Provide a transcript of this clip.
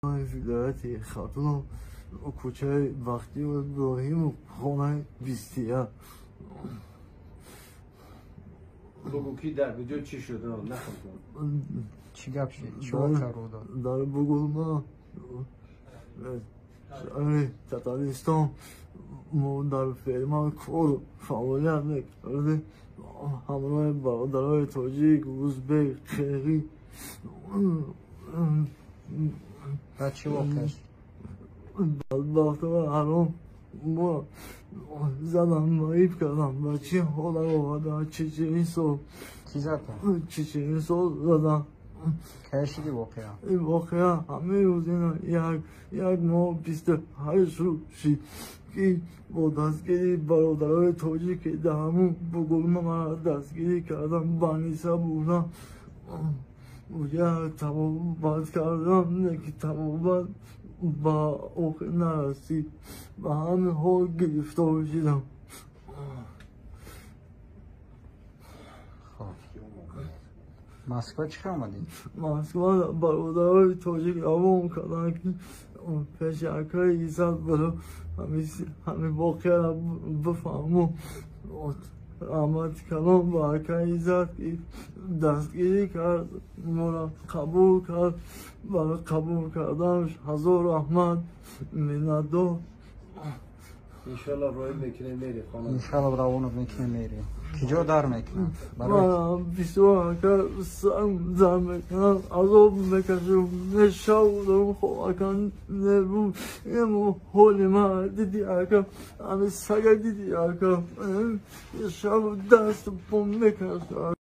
Вилояти Хатлон, кӯчаи Бахтиёр Иброҳимов, хонаи 21. Бугӯ, ки дар куҷо чӣ шуд? Нақл кун. Чӣ гап шуд? Чӣ воқеа рӯ дод? Дар Бугулма, шаҳри Татаристон, мо дар ферма кору фаъолият мекардем ҳамроҳи бародарои тоҷик, узбек, қирғиз. Баъд чӣ воқеа шуд? Бадбахтова ҳаром мо задам, маиб кардам. Ба чӣ ҳолат оварда? Чеченисо. Кӣ зад? Чеченисо задам. Кай шуди воқеа? Ин воқеа ҳамин рӯз, ина як моҳ 28 рӯз шид, ки бо дастгирии бародарои тоҷик, ки дар ҳамун Бугулма маро дастгирӣ кардам, баниса бурдам, як табобат кардам, ки табобат ба охир нарасид. Ба ҳамин ҳол гирифтор шудам. Хоб, Москва чӣ хел омадӣ? Москва бародарои тоҷик равон карданд, ки пеши акаи Иззат буро, ҳамин воқеаро бифаҳму. Раҳмати калом ба акаи Иззат, ки дастгирӣ кард, моро қабул кард. Барои қабул карданаш ҳазор раҳмат, миннатдор. Иншалло, роҳӣ мекунем, мери хона. Иншалло, равонат мекунем, мери. Киҷо дар мекунам? Бисёр, ака, сарм дар мекунам, азоб мекашам. Не шав дорам, хоб, ака, не рӯз. Имо ҳоли ман диди, ака, ҳами сага диди, ака, шаб дасту пом мекашам.